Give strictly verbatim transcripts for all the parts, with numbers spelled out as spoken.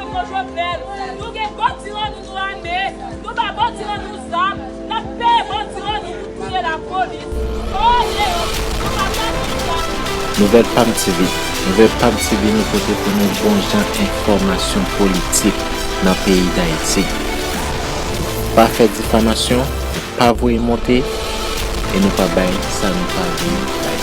Jovenel, nou gen bandi nan nou, nou ame, nou ba bandi nan nou zam, n ap peye bandi nan nou pou touye lapolis. Oh, Leo, nou pa ka konn sa. Nouvèl Pam T V. Nouvèl Pam T V nou pote pou nou bon jan enfòmasyon politik nan peyi Dayiti. Pa fè difamasyon, pa voye monte, e nou pa bay sa nou pa vle bay.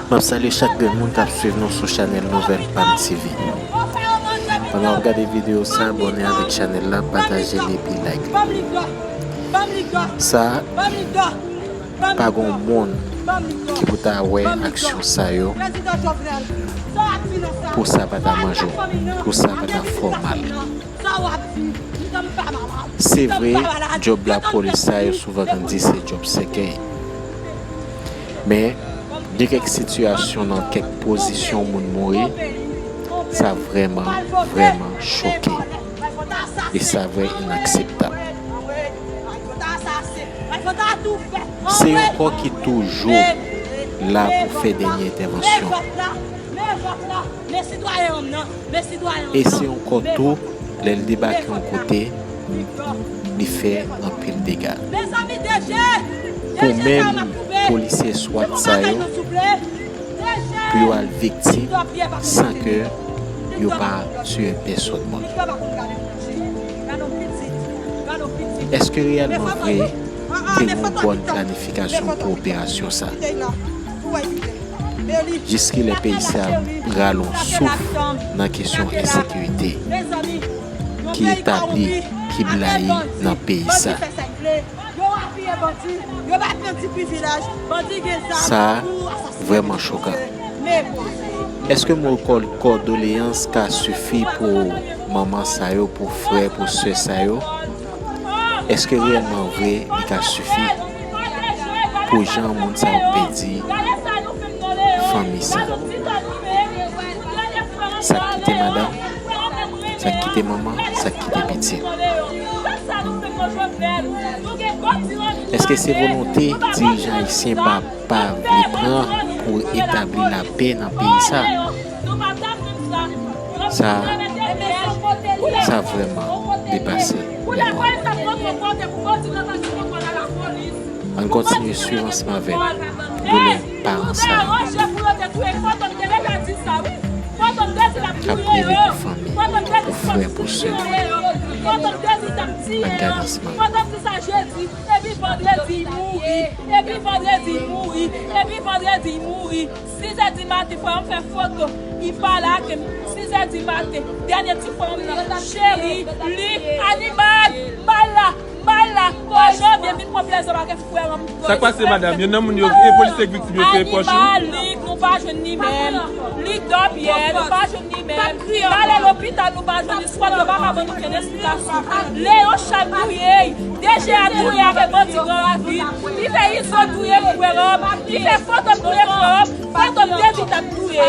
M ap salye chak grenn moun k ap swiv nou sou chanèl Nouvèl Pam T V. Pandan w ap gade videyo sa, abòne avèk chanèl la, pataje l epi like li. Sa pa gon moun ki pou ta wè aksyon sa yo, pou sa pa ta manje w, pou sa pa ta fè w mal. Se vre, djòb lapolis sa yo souvan konn di se djòb sèkèy. Men, gen kèk sitiyasyon nan kèk pozisyon moun mouri, sa vrèman, vrèman choke. E sa vrè inakseptab. Se yon kò ki toujou la pou fè dènye entèvansyon. E se yon kò tou, lè l debake yon kote, li fè anpil dega. Pou menm polisye swat sa yo, pou yo al viktim san ke yo pa tiye pèsòn moun. Èske reyèlman vre te gen yon bòn planifikasyon pou operasyon sa? Jiskilè peyi sa pral yon souf nan kesyon ensekirite ki etabli, ki blayi nan peyi sa? Sa vrèman chokan. Èske mo kò-, kòdoleyans ka sifi pou manman sa yo, pou frè, pou sè sa yo? Èske reyèlman vre li ka sifi pou jan moun sa yo pèdi fanmi sa? Sa k kite madanm, sa k kite manman, sa k kite pitit. Èske se volonte dirijan ayisyen pa, pa vle pran pou etabli lapè nan peyi sa? Sa, sa vrèman depase lèmòn. Ann kontinye swiv ansanm avèk doulè paran sa yo k ap rele pou fanmi, pou frè, pou sè. Ann gade ansanm avèk. Epi vandredi, li mouri. Epi vandredi, li mouri. Sizè di maten, frè m fè foto. Li pale ak m. Sizè di maten. Dènye ti frè m nan. Cheri, li, animal, m pa la, m pa la. Bon, Janvye, vin pran plèzi w ak frè m. Sa k pase, madanm? Youn nan moun yo, e polisye k viktim yo, se pwòch ou? Animal, li, nou pa jwenn li menm. Li dòmi, nou pa jwenn li menm. N ale lopital, nou pa jwenn li. Squad yo pa ka ban nou kenn esplikasyon. Leo Chal touye, D G a touye avèk bandi Gran Ravin. Li fè Izo touye frè m. Li fè Fantom touye frè m. Fantom te di t ap touye yo.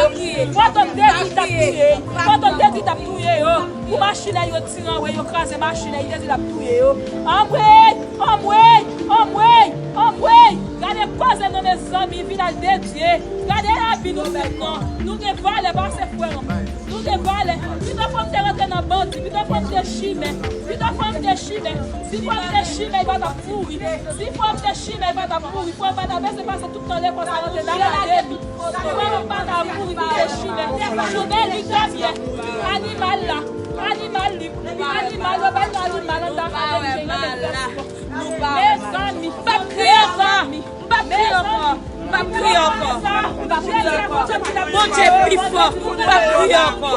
Fantom te di t ap touye yo. Fantom te di t ap touye yo. Pou machin yo tire anwe, yo kraze machin, li te di l ap touye yo. Anmwey, anmwey, anmwey, anmwey. Gade koze non, mezanmi, vin al dedye. Gade lavi nou menm non. Nou gen valè pase frè m. Nou gen valè. Pito frè m te rantre nan bandi. Pito frè m te chimè. Pito frè m te chimè. Si frè m te chimè, li pa t ap mouri. Si frè m te chimè, li pa t ap mouri. Frè m pa t ap bezwen pase tout tan lekòl sa rantre nan akademi. Frè m pa t ap mouri, li te chimè. Jounen li dènye. Animal la. Animal li. Animal, yo bay nou animal anndan akademi. Mezanmi. M p ap kriye ankò. M p ap kriye ankò. M p ap kriye ankò. M p ap kriye ankò. Bondye pi fò. M p ap kriye ankò.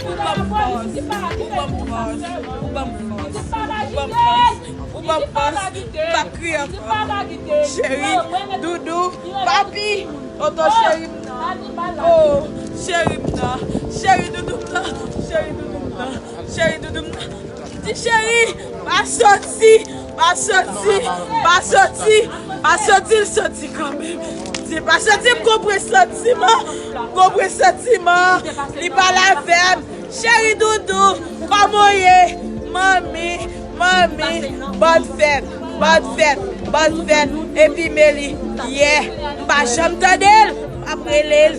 Ou ban m fòs, ou ban m fòs, ou ban m fòs, ou ban m fòs. Pòpòs, m p ap kriye ankò. Cheri, doudou, papi, oto cheri m nan. Oh, cheri m nan. Cheri doudou m nan. Cheri doudou m nan. Cheri doudou m nan. Di cheri, pa soti, pa soti, pa soti, pa soti, l soti kanmenm. Di pa soti, m gon presantiman, m gon presantiman. Li pale avè m. Cheri doudou, kòman w ye? Manmi, manmi, bòn fèt, bòn fèt, bòn fèt. Epi Meli, yè, m pa janm tande l, m ap rele l.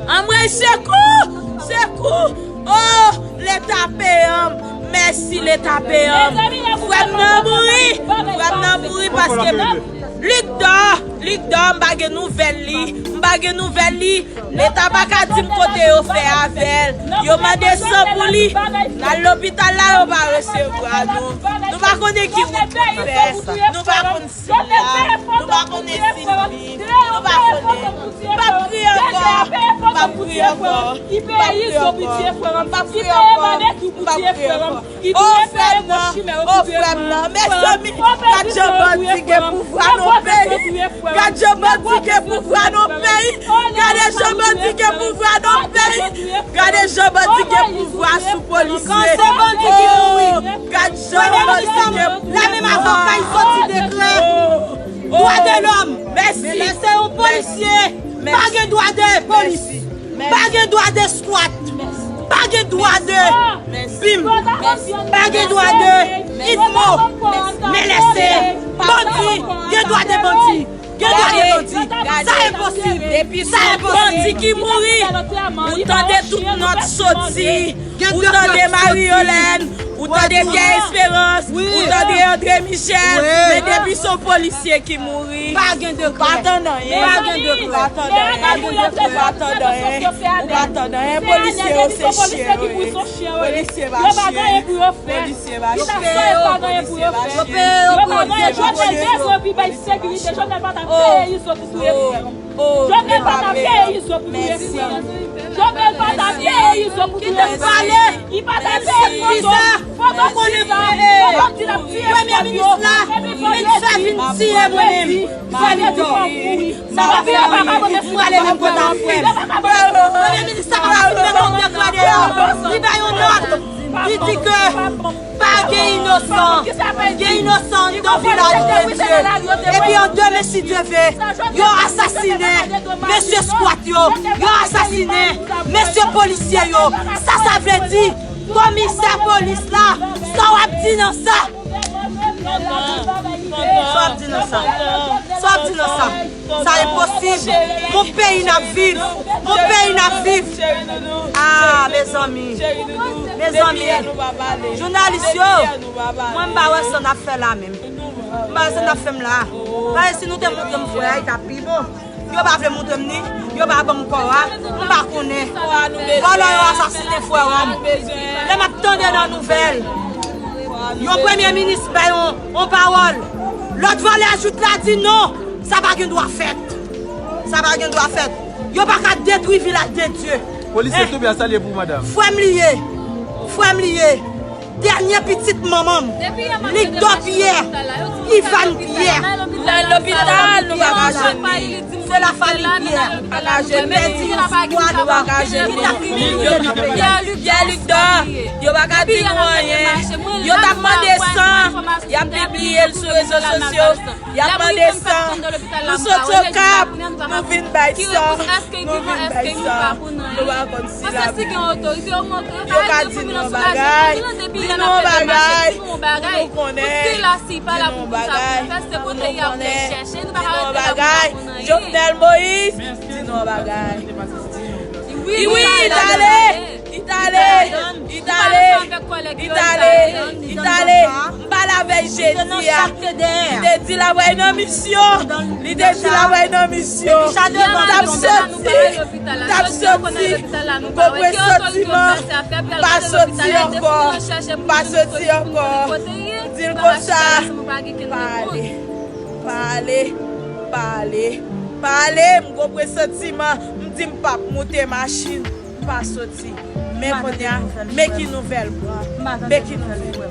Anmwey, sekou! Sekou! Oh, Leta peye m! Mèsi, Leta peye m! Frè m nan mouri! Frè m nan mouri paske Lik dò, Lik dò, m pa gen nouvèl li, m pa gen nouvèl li. Leta pa ka di m kote yo fè avè l. Yo mande san pou li. N al lopital la, yo pa resevwa nou. Nou pa konnen ki wout pou n fè. Nou pa konn si l la. Nou pa konnen si l viv. Nou pa konnen. M p ap kriye ankò. M p ap kriye ankò. M p ap kriye ankò. M p ap kriye ankò. M p ap kriye ankò. Oh, frè m nan, oh, frè m nan. Mezanmi, gad jan bandi gen pouvwa nan peyi. Gad jan bandi gen pouvwa nan peyi. Gade jan bandi gen pouvwa nan peyi. Gade jan bandi gen pouvwa sou polisye. Kan se bandi ki mouri. Oh, gad jan bandi gen pouvwa. Lamenm avoka, li soti deklare dwa de lòm. Mèsi. Men lè se yon polisye, pa gen dwa de polis. Pa gen dwa de squat. Pa gen dwa de bim. Pa gen dwa de itmo. Men lè se bandi, gen dwa de bandi. Gen dwa de bandi. Sa enposib. Depi se yon bandi ki mouri, ou tande tout nòt soti. Ou tande Marie Yolène, ou tande Pierre Espérance, ou tande André Michel, men depi se yon polisye ki mouri, pa gen de pa tann anyen. Pa gen de pa tann anyen. Pa tann anyen. Ou pa tann anyen. Polisye yo se chyen yo ye. Polisye pa chyen. Polisye pa chyen. Polisye pa chyen. Yo peye yo pou yo di yo pa chyen. Yo peye yo pou yo di yo pa chyen. Jovnèl pa ta peye Izo pou touye frè m. Jovnèl pa ta peye Izo pou touye frè m. Jovnèl pa ta peye Izo pou touye frè m. Li pa ta peye Foto. Foto konnen sa. Foto di l ap tiye frè m yo. Epi Foto di, Foto di, Foto di pa mouri. Sa pa fè anyen. M prale menm kòta frè m. Premye minis sa pa fin fè kòm deklare deyò. Li bay yon nòt. Li di ke pa gen inosan. Gen inosan anndan vilaj de Dye. Epi an demen, si Dye ve, yo asasinen mesye skwat yo. Yo asasinen mesye polisye yo. Sa sa vle di, komisè polis la, sa w ap di nan sa? Sa w ap di nan sa? Sa w ap di nan sa? Sa enposib. Mon peyi n ap viv. Mon peyi n ap viv. Ah, mezanmi. Mezanmi. Jounalis yo, mwen m pa wè sa n ap fè la menm. M pa wè sa n ap fè m la. Paske si nou te montre m frè a, li t ap pi bon. Yo pa vle montre m ni, yo pa ban m kò a, m pa konnen. Vòlò yo asasinen frè a. Lè m ap tande nan nouvèl, yon premye minis bay yon, yon pawòl. Lòt vòlè jouk la di non, sa pa gen dwa fèt. Sa pa gen dwa fèt. Yo pa ka detwi vilaj de Dye. Polisye tou byen salye pou madanm. Frè m li ye. Frè m li ye. Dènye pitit manman m. Lik dò Pyè. Ivan Pyè. Nan lopital, nou pa ka jwenn li. Se lafanmi Pyè. Pa ka jwenn li. Nou pa ka jwenn li. Pyè Lik dò. Yo pa ka di nou anyen. Yo t ap mande san. Y ap pibliye l sou rezo sosyo. Y ap mande san. Nou soti Okap, nou vin bay san. Nou vin bay san. Nou pa konn si l ap. Yo ka di nou yon bagay. Di nou yon bagay. Pou nou konnen. Di nou yon bagay. Pou nou konnen. Di nou yon bagay. Jovenel Moïse, di nou yon bagay. Wi, wi, li t ale. Li t ale, li t ale, li t ale, li t ale. M pale avè l jedi a. Li te di l ap al nan misyon. Li te di l ap al nan misyon. M t ap soti, m t ap soti. M gon presantiman. M pa soti ankò. M pa soti ankò. M di l konsa. Pa ale, pa ale, pa ale, pa ale. M gon presantiman. M di m p ap moute machin. M pa soti. Men kounye a, men ki nouvèl m pran. Men ki nouvèl.